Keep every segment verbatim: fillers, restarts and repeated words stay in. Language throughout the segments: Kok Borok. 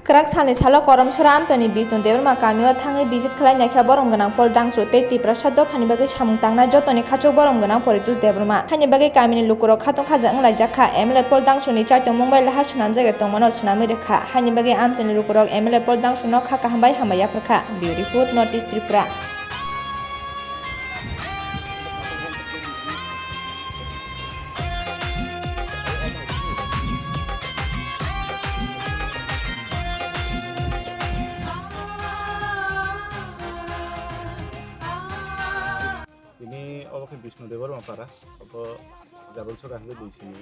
Kwrak salni salo Koromsora amchaini Bishnu Debbarma kamio thangwi visit khlai naikha borom gwnang Paul Dangsu tei Tiprasa dophani bagwi samung tangnai jotoni khachuk borom gwnang Poritos Debbarma. Haini bagwi kamini lukurok khatungkhajak wnglaijak kha. M L A Paul Dangsu ni chaitomung bai lahar swnamjagwi tongmano swnamwi rwkha. Haini bagwi amchaini lukurok M L A Paul Dangsu no kha kaham bai hambai yapharkha. Bureau Report, North East Tripura. Tini obo khe Bishnu Debbarma para, obo Jabalsora hwnwi dui simi.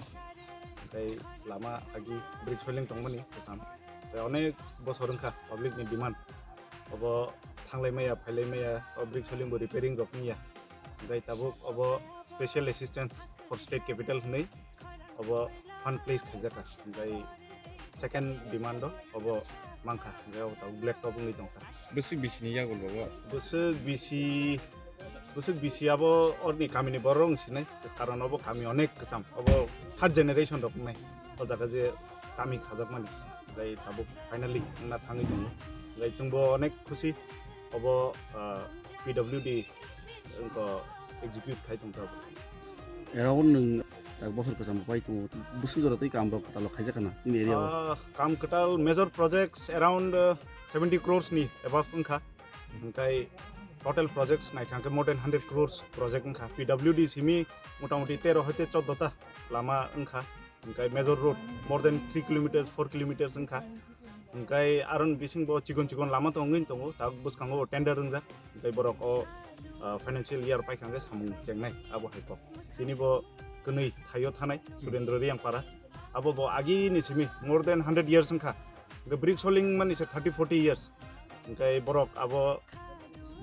Tei lama agi bridge soiling tongmani kwcham. Tei onek bosor wngkha public ni demand. Obo thanglai maya, phailai maya, o bridge soiling bo repairing rok wngya. Tei tabuk obo special assistance for state capital hwnwi obo fund place khaijakha. Tei second demand o obo mankha, hingke obo tabuk black top wngwi tongkha. Bwswk bisini yagulo bo? Bwswk bisi, bwswk bisi abo orni kamini borok wng sinai, karon obo kami onek kwcham, obo third generation rok wngnai, o jaga je kami khajakmani, tei tabuk finally wngna thangwi tongo. Tei chwngbo onek khusi, obo, ah, P W D wngkha execute khai tongkha. Around nwng tak bosor kwcham pai tongo, bwswk jora tei kam rok kwtal khaijak khana nini area o? Ah, kam kwtal major projects around, uh, seventy crores ni above wngkha. Hingkai total projects naikha hingke more than hundred crores project wngkha. P W D simi motamoti tero hoite choddo ta lama wngkha. Hingkai major road more than three kilometers, four kilometers wngkha. Hingkai aron bisingo chikon chikon lama tongwi tongo, tak bwskango tender wngjak. Hingkai borok o, ah, financial year paikha hingke samung chengnai abo hai kok. Tini bo kwnwi thaio thanai Surendra Riyangpara. Abo bo agini simi more than hundred years wngkha. Hingke brick soiling mani se thirty forty years. Hingke borok abo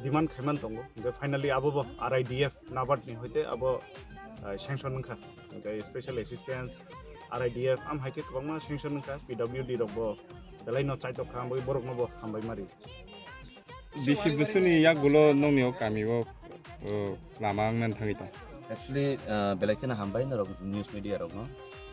demand khaiman tongo. Hingke finally abo bo R I D F NABARD ni hoite abo, ah, sanction wngkha. Hingke special assistance, R I D F, am hai khe kwbangma sanction wngkha, P W D rok bo belai no chaitok kha, ambai borok no bo hambai mari. Bisi bwswkni yagulo nokni o kami o, o, lama wngna thangwi tong? Actually, ah, belai kheno hambai norok news media rokno.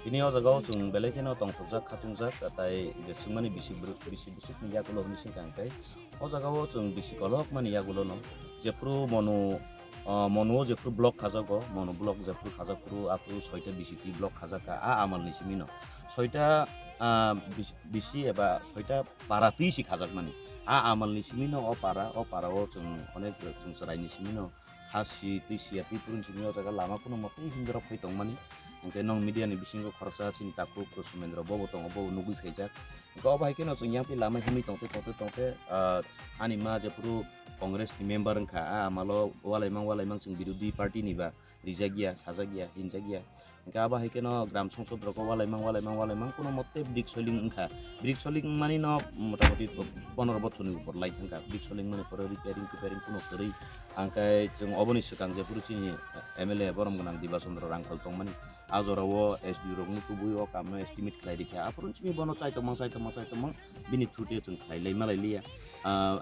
Tini o jaga o chwng belai kheno tongthokjak, khatungjak, tai je swngmani bisi bwrw-, bisi bwswkni yagulo hwnwi swngkha hwnkhe, o jaga o chwng bisi kolokmani yagulo no jephru mono, ah, mono o jephru block khajago, mono block jephru khajak phuru aphuru soita bisi twi block khajak kha a amal ni simi no. Soita, ah, bis-, bisi eba soita para twi si khajakmani. A amal ni simi no o para, o para o chwng onek chwng chwrai ni simi no ha si twi si ya twi phuru ni simi o jaga lama kuno motwi himjra phai tongmani. Hwnkhe nong media ni bisingo khoroksa chini takhuk Sumendra bobo tongo, bobo nugwi phaijak. Hwnkhe obo hai kheno chwng yang twi lama himwi tongte tongte tongte, ah, ani ma jephuru Congress ni member wngkha, a amalo walaimang walaimang chwng birodhi party ni ba rijak ya, sajak ya, hinjak ya. Hingke abo hai kheno gram songsod rogo walaimang, walaimang, walaimang kuno mote brick soiling wngkha. Brick soiling wngmani no motamoti ponero bochorni upor lai thangkha. Brick soiling mani pore repairing, repairing kuno kwrwi. Hingke chwng oboni swkang jephuru chini M L A borom gwnang Diba Chandra Rangkhol tongmani. A jorao S D O rokni kubui o kamno estimate khlai rikha. Aphuru chini bono chaitomang, chaitomang, chaitomang bini through te chwng khlai lai malai liya. Ah,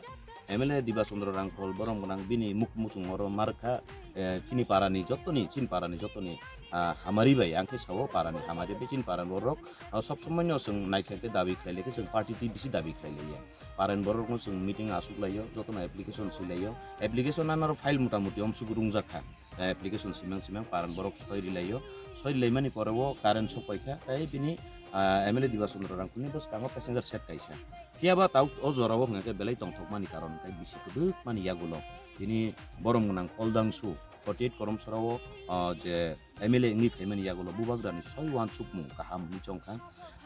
M L A Diba Chandra Rangkhol borom gwnang bini muk muchung oro ma rwkha, eh, chini parani jotoni, chini parani jotoni, ah, hamari bai, ang khe sao parani hamari bai chini parani borok, ah, sob somoi no chwng naikha khe dabi khlai lai khe chwng party twi bisi dabi khlai lai ya. Parani borok no chwng meeting asuk lai o, jotono application swi lai o, application ano file mota moti omsuk rung jak kha. Tei application simang simang parani borok soi rilai o, soi rilai mani pore o current sok pai kha, tei bini, ah, M L A Diba Chandra Rangkhol ni bwskango passenger shed kaisa. Phiya ba tabuk o jora o hwnkhe belai tongthok mani karon khe bisi kwdwk mani yagulo tini borom gwnang Paul Dangsu forty eight Koromsora o, ah, je M L A wngwi phaimani yagulo bubagrani soi uansukmung kaham hinwi chong kha.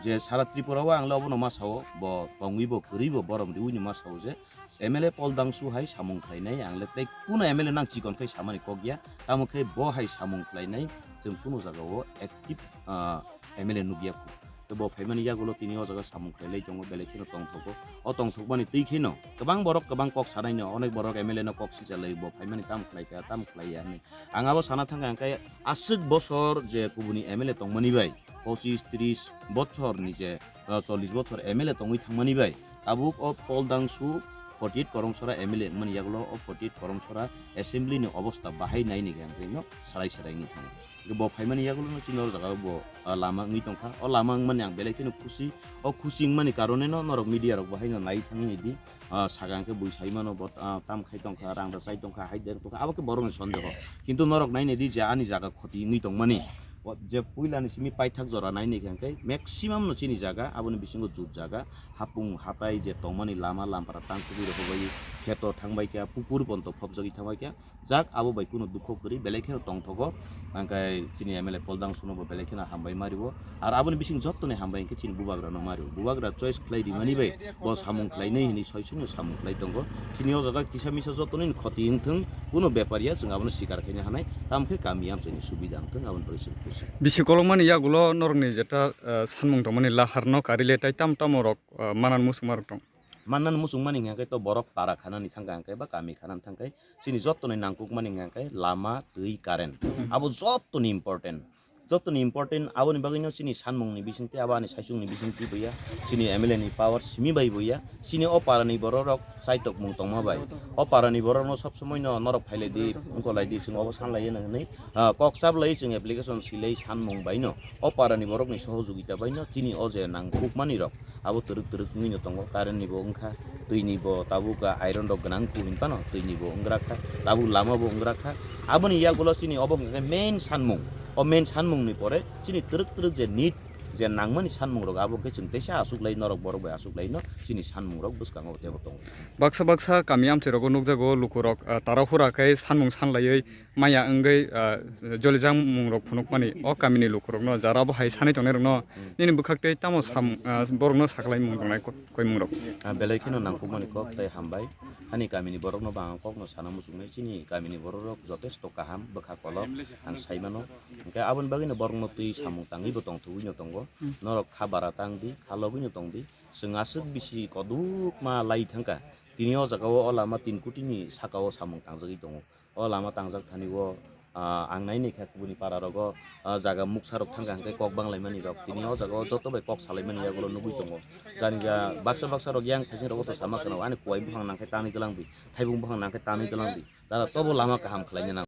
Je sara Tripura o ang le obono ma sao, bo tongwi bo kwrwi bo borom riui no ma sao je M L A Paul Dangsu hai samung khlainai, ang le tei kuno M L A nang chikon khai samani kok ya, tamo khe bo hai samung khlainai, chwng kuno jaga o active, ah, M L A nukya khu. Tei bo phaimani yagulo tini o jaga samung khlailai tongo, belai kheno tongthogo. O tongthokmani twi kheno kwbang borok kwbang kok sanai no, onek borok M L A no kok sichalai bo phaimani tam khlai kha, tam khlai ya hinwi. Ang abo sana thangkha, hwnkhe aswk bosor je kubuni M L A tongmani bai, pochis tris bochor ni je, ah, chollish bochor M L A tongwi thangmani bai, tabuk o Paul Dangsu forty eight koromsora M L A wngmani yagulo o forty eight koromsora assembly ni obosta bahai naini khe ang khe no sarai sarai wngwi thango. Bo phaimani yagulo no chini o jaga bo, ah, lama wngwi tongkha. O lama wngmani ang belai kheno khusi. O khusi wngmani karone no norok media rok bo haino nai thangwi di, ah, saka hwnkhe bui sai mano bo, ah, tam khai tongkha, rang rwchai tongkha, hai der tongkha, abo khe borokni sondeho. Kintu norok nainai di je ani jaga khoti wngwi tongmani. O je puilani simi paithak jora nainai khe hwnkhe maximum no chini jaga, aboni bisingo jut jaga, hapung hatai je tongmani lama lampara tangkugwi rokogwi kheto thangbai kha, pukur bonto phobjagwi thangbai kha. Jak abo bai kuno dukho kwrwi belai kheno tongthogo, hwnkhe chini M L A Poldang Suno bo belai kheno hambai mario. Ar aboni bising jottoni hambai hwnkhe chini bubagrano mario. Bubagra choice khlai rimani bai bo samung khlainai hwnwi soi soino samung khlai tongo. Chini o jaga kisa misa jottoni khoti wngthung, kuno bepar ya, chwng abono sikar khaina hanai, tamo khe kami amchaini subida wngthung, aboni bagwi chwng khusi. Bisi kolokmani yagulo norokni jeta, eh, sanmung tongmani laharno karile tai tamo tamo rok, eh, manan muchungmarok tong? Mannani muchungmani hwnkhe to borok para khanani thangkha hwnkhe ba kami khanani thangkhe chini jottoni nangkukmani hwnkhe lama, twi, current. Abo jottoni important. Jottoni important, aboni bagwino chini sanmungni bisingtwi, abo ani saichungni bisingtwi boya, chini M L A ni power simi bai boya, chini o parani bororok chaitokmung tongma bai. O parani borokno sob somoino norok phailai di, wngkolai di, chwng obo sanlaiya hwnwi, ah, kok chaplai chwng application silai sanmung baino, o parani borokni sohojogita baino chini o je nangkukmani rok, abo twrwk twrwk wngwino tongo, current ni bo wngkha, twi ni bo tabuk, ah, iron rok gwnang ku hinphano twi ni bo wngrakha, tabuk lama bo wngrakha. Aboni yagulo chini obo hwnkhe main sanmung. O main sanmung ni pore chini twrwk twrwk je need, je nangmani sanmung rok, abo hwnkhe chwng teisa aswk lai, norok borok bai aswk lai no chini sanmung rok bwskango tebo tongo. Baksa baksa kami amchai rogo nukjago, lukurok, ah, tara hura khe sanmung sanlaiwi maya wngwi, ah, jolijak mungrok phunukmani o kamini lukurokno, jara bo hai sanwi tongnairokno nini bwkhak tei tamo sam-, ah, borokno sakhlai mung tongnai ko-, koimungrok? Ah, belai kheno nangkukmani kok tei hambai. Ani kamini borokno bo ang kokno sana muchungnai, chini kamini bororok jotesto kaham, bwkha kolok ang sai mano. Hwnkhe aboni bagwino borokno twi samung tangwibo tongthogwino tongo. Norok kha bara tang di, kha logwino tong di. Chwng aswk bisi kodukma lai thangkha. Tini o jaga o, o lama tin koti ni saka o samung tangjagwi tongo. O lama tangjak thani o, ah, ang nai nai kha kubuni para rogo, ah, jaga muksa rok thangkha hwnkhe kok bang lai mani rok. Tini o jaga o joto bai kok salai mani yagulo nugwi tongo. Jani ja baksa baksa rok yang phaising rogo to sama kheno ani kuai buphang nang khe tanwi tlang di, thaibung buphang nang khe tanwi tlang di. Dara tobo lama kaham khlai nang.